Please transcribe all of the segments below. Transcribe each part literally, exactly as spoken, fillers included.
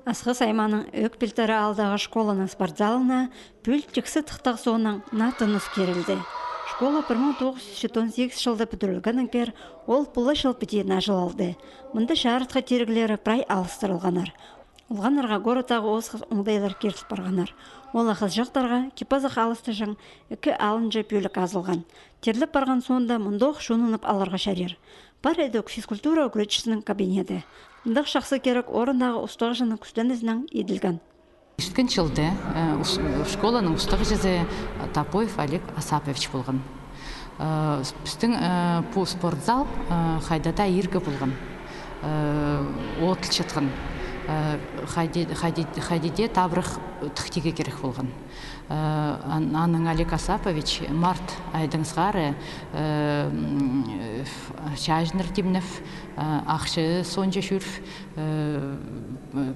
Асхыс аймааның Ӧӧк Пилтірі аалдағы школаның спортзалына пӱӱл тиксі тыхтағ соонаң наа тыныс кирілді. Школа пір муң тоғыс чӱс читон сигіс чылда пӱдірілгеннең пеер ол пу ла чыл піди наа чылалды. Мында чарытхы тиріглері прай алыстырылғаннар. Олғаннарға городтағы осхас оңдайлар киріл парғаннар. Ол ла хызыҷахтарға кип-азах алыстыҷаң ікі алынҷа пӧлік азылған. Тирлеп парған соонда мындох чонынып аларға чарир. Пар идӧк физкультура ӱгретчізінің кабинеті. Мындағ чахсы кирек орындағы устағҷының кӱстенізінең иділген. Ирткен чылда, э, ус-, школаның устағҷызы Топоев Олег Асапович полған. Э, с-, пістің, э, пу спортзал, э, хайдағ-да иргі полған. Э, одылчатхан. Э, хайди-, хайди-, хайди дее табырах тыхтирға кирек полған. Э, ан-, анаң Олег Асапович март айдаң сығара, э, м, э, чаҷыннар тимнеп, э, ахча соонҷа чӧріп, э, э,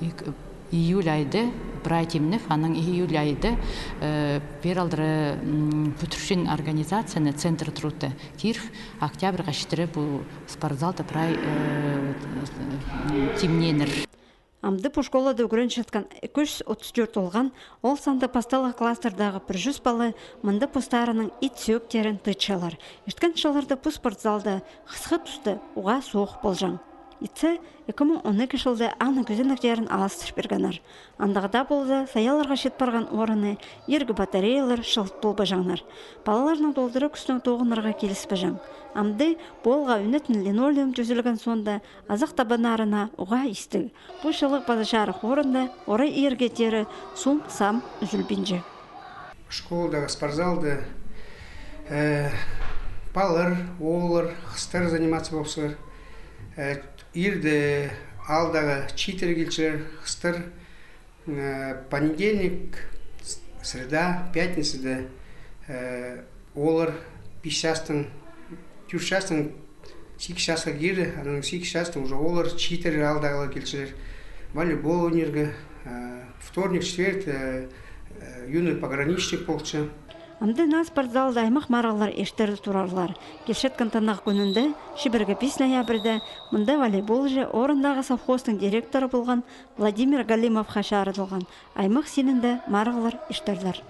ик-, июль айда прай тимнеп, анаң июль айда, э, пеер алдыра, м, пӱдірҷең организацияны, Центр труда киріп, октябрьға читіре пу спортзалда прай, э, тимнееннер. Амды пу школада ӱгренчеткен ікі чӱс отыс тӧрт олған, ол санда пасталығ класстардағы пір чӱс пала, мында постарының ит-сӧӧктерін тыытчалар. Ирткен чылларда пу спортзалда хысхы туста уғаа соох полҷаң. Итсе, ікі муң он ікі чылда аның кӱзенектерін алыстыр пиргеннер. Андағ даа полза, саяларға чит парған орыны иргі батареялар чылыт полбаҷаңнар. Палаларның толдыра кӱстең тоғынарға киліспеҷең. Амды полға ӱнетін линолеум тӱзелген соонда азах табаннарына уғаа истіг. Пу чылығ паза чарых орында орай иирге теере сум-сам ӱзӱлбинче. Школадағы спортзалда, э, палалар, ооллар, хыстар заниматься полчалар. Э, иирде аалдағы чииттер килчелер, хыстар. Э, понедельник, с-, среда, пятницада, э, ооллар пис частаң, тӧрт частаң сигіс часха кире, анаң сигіс частаң уже ооллар, чииттер, аалдағылар килчелер. Волейбол ойнирға, э, вторник, четверг, э, э, юный пограничник полча. Амды наа спортзалда аймах марығлар иртіріл турарлар. Килчеткен тынағ кӱнінде, чибіргі пис ноябрьда, мында волейболҷы орындағы совхозтың директоры полған Владимир Галимовха чарыдылған аймах синінде марығлар иртірлер.